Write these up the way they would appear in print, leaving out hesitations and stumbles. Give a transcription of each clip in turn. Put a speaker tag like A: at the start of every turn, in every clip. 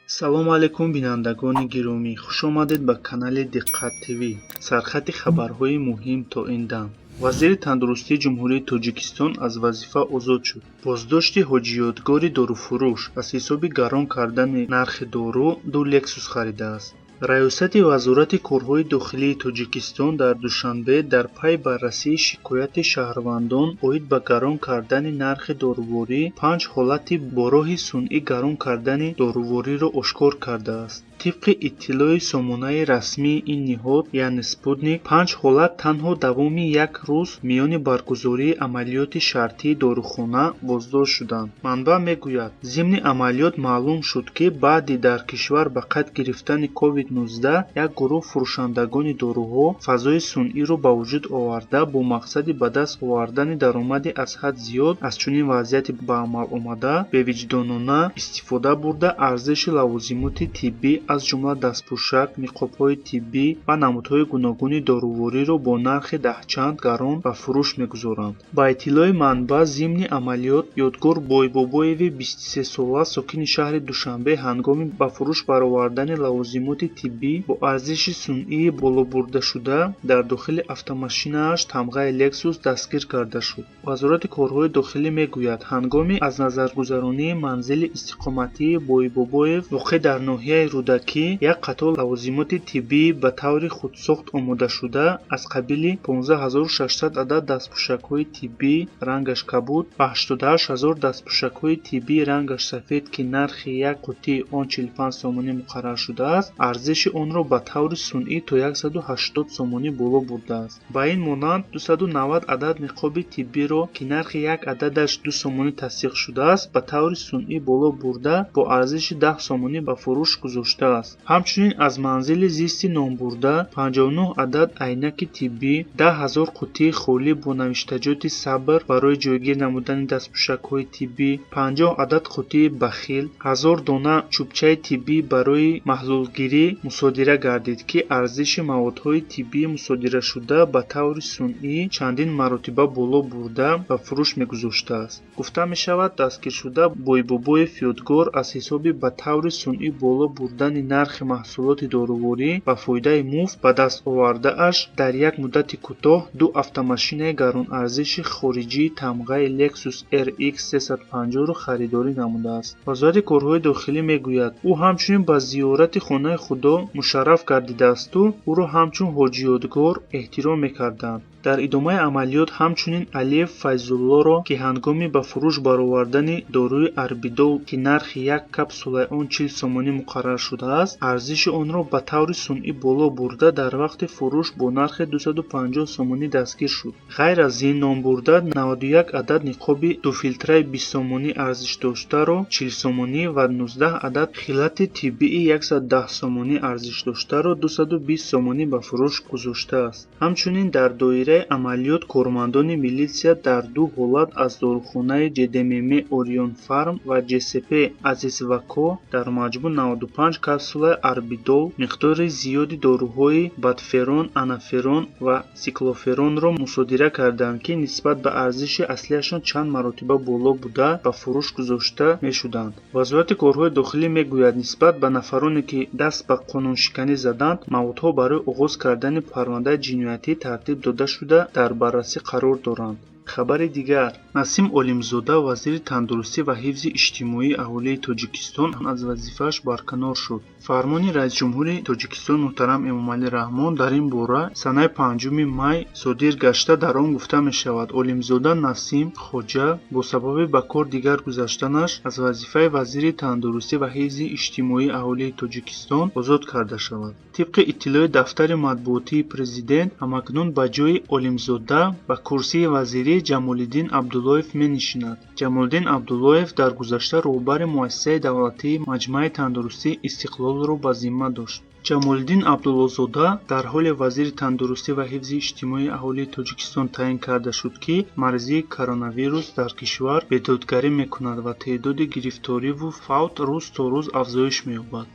A: Салому алайкум, бинандагони гиромӣ! Хушомадед ба канали Диққат ТВ. Сархати хабарҳои муҳим то ин дам: вазири тандурустии Ҷумҳурии Тоҷикистон аз вазифа озод шуд, боздошти Ҳоҷиёдгори доруфурӯш аз ҳисоби гарон кардани нархи дору ду «Лексус» харидааст. Раёсати Вазорати корҳои дохилии Тоҷикистон дар Душанбе дар пайи баррасии шикояти шаҳрвандон оид ба гарон кардани нархи доруворӣ панҷ ҳолати бо роҳи сунъӣ гарон кардани дорувориро ошкор кардааст. Тибқи иттилои сомонаи расмии ин ниҳод, яъне «Спутник», панҷ ҳолат танҳо давоми як рӯз миёни баргузории амалиёти шартии дорухона боздошт шуданд. Манбаъ мегӯяд, зимни амалиёт маълум шуд, ки баъди дар кишвар ба қайд гирифтани COVID-19 як гурӯҳ фурӯшандагони доруҳо фазои сунъиро ба вуҷуд оварда, бо мақсади ба даст овардани даромади аз ҳад зиёд аз чунин вазъияти ба амал омада бевиҷдонона истифода бурда, арзиши лавозимоти тиббӣ, аз ҷумла дастпӯшак, ниқобҳои тиббӣ ва намудҳои гуногуни дорувориро бо нархи даҳчанд гарон ба фурӯш мегузоранд. Ба иттилои манбаъ, зимни амалиёт Ёдгор Бойбобоеви 23-сола, сокини шаҳри Душанбе, ҳангоми ба фурӯш баровардани лавозимоти тиббӣ бо арзиши сунъии болобурдашуда дар дохили автомошинааш тамғаи «Лексус» дастгир карда шуд. Вазорати корҳои дохилӣ мегӯяд, ҳангоми аз назаргузаронии манзили истиқоматии Бойбобоев, воқеъ дар ноҳияи Рӯдакӣ, як қатор лавозимоти тиббии ба таври худсохт омодашуда аз қабили 15 600 адад дастпӯшакҳои тиббӣ рангаш кабуд ва 88 000 дастпӯшакҳои тиббии рангаш сафед, ки нархи як қуттии он 45 сомонӣ муқаррар шудааст, арзиши онро ба таври сунъӣ то 180 сомонӣ боло бурдааст. Ба ин монанд, 290 адад ниқоби тиббиро, ки нархи як ададаш 2 сомонӣ тасдиқ шудааст, ба таври сунъӣ боло бурда, бо арзиши 10 сомонӣ ба фурӯш гузоштааст. Ҳамчунин аз манзили зисти номбурда 59 адад айнаки тиббӣ, 10 000 қуттии холӣ бо навиштаҷоти «Сабр» барои ҷойгир намудани дастпӯшакҳои тиббӣ, 50 адад қуттии бахил, 1000 дона чӯбчаи тиббӣ барои маҳлулгирӣ мусодира гардид, ки арзиши маводҳои тиббии мусодирашуда ба таври сунъӣ чандин маротиба боло бурда ба фурӯш мегузоштааст. Гуфта мешавад, дастгиршуда Бойбобоев Ёдгор аз ҳисоби ба таври сунъӣ боло бурдани нархи маҳсулоти доруворӣ ба фоидаи муфт ба даст овардааш дар як муддати кӯтоҳ ду автомошинаи гаронарзиши хориҷии тамғаи Lexus RX 350-ро харидорӣ намудааст. Вазорати корҳои дохилӣ мегӯяд, ӯ ҳамчунин ба зиёрати хонаи Худо мушарраф гардидаасту ӯро ҳамчун Ҳоҷиёдгор эҳтиром мекарданд. Дар идомаи амалиёт ҳамчунин Алиев Файзуллоро, ки ҳангоми ба фурӯш баровардани доруи Арбидол, ки нархи як капсулаи он 40 сомонӣ муқаррар шудааст, арзиши онро ба таври сунъӣ боло бурда, дар вақти фурӯш бо нархи 250 сомонӣ дастгир шуд. Ғайр аз ин, номбурда 91 адад ниқоби дуфилтраи 20 сомонӣ арзишдоштаро 40 сомонӣ ва 19 адад хилати тиббии 110 сомонӣ арзишдоштаро 220 сомонӣ ба фурӯш гузоштааст. Ҳамчунин дар доираи амалиёт кормандони милитсия дар ду ҳолат аз дорухонаи ҶДММ «Ориёнфарм» ва ҶСП «Азизвако» дар маҷмӯъ 95 капсулаи Арбидол, миқдори зиёди доруҳои Бадферон, Анаферон ва Сиклоферонро мусодира карданд, ки нисбат ба арзиши аслиашон чанд маротиба боло буда ба фурӯш гузошта мешуданд. Вазорати корҳои дохилӣ мегӯяд, нисбат ба нафароне, ки даст ба қонуншиканӣ заданд, маводҳо барои оғоз кардани парвандаи ҷиноятӣ тартиб дода шуда, дар баррасӣ қарор доранд. Хабари дигар: Насим Олимзода, вазири тандурустӣ ва ҳифзи иҷтимоии аҳолии Тоҷикистон, аз вазифааш барканор шуд. Фармони раисҷумҳури Тоҷикистон муҳтарам Эмомалӣ Раҳмон дар ин бора санаи 5 май содир гашта, дар он гуфта мешавад, Олимзода Насим Хоҷа бо сабаби ба кор дигар гузаштанаш аз вазифаи вазири тандурустӣ ва ҳифзи иҷтимоии аҳолии Тоҷикистон озод карда шавад. Тибқи иттилои дафтари матбуотии президент, ҳамакнун ба ҷои Олимзода ба курсии вазирӣ Ҷамолиддин Абдуллоев менишинад. Ҷамолиддин Абдуллоев дар гузашта роҳбари муассисаи давлатии Маҷмааи тандурустии Истиқлолро ба зимма дошт. Ҷамолиддин Абдуллозода дар ҳоле вазири тандурустӣ ва ҳифзи иҷтимоии аҳолии Тоҷикистон таъин карда шуд, ки маризии коронавирус дар кишвар бедодгарӣ мекунад ва теъдоди гирифториву фавт рӯз то рӯз афзоиш меёбад.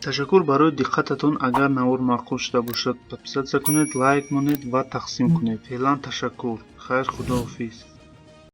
A: Ташаккур барои диққататон. Агар навор маъқул шуда бошад, подписаться кунед, лайк монед ва тақсим кунед. Феълан ташаккур. Хайр, худоҳофиз.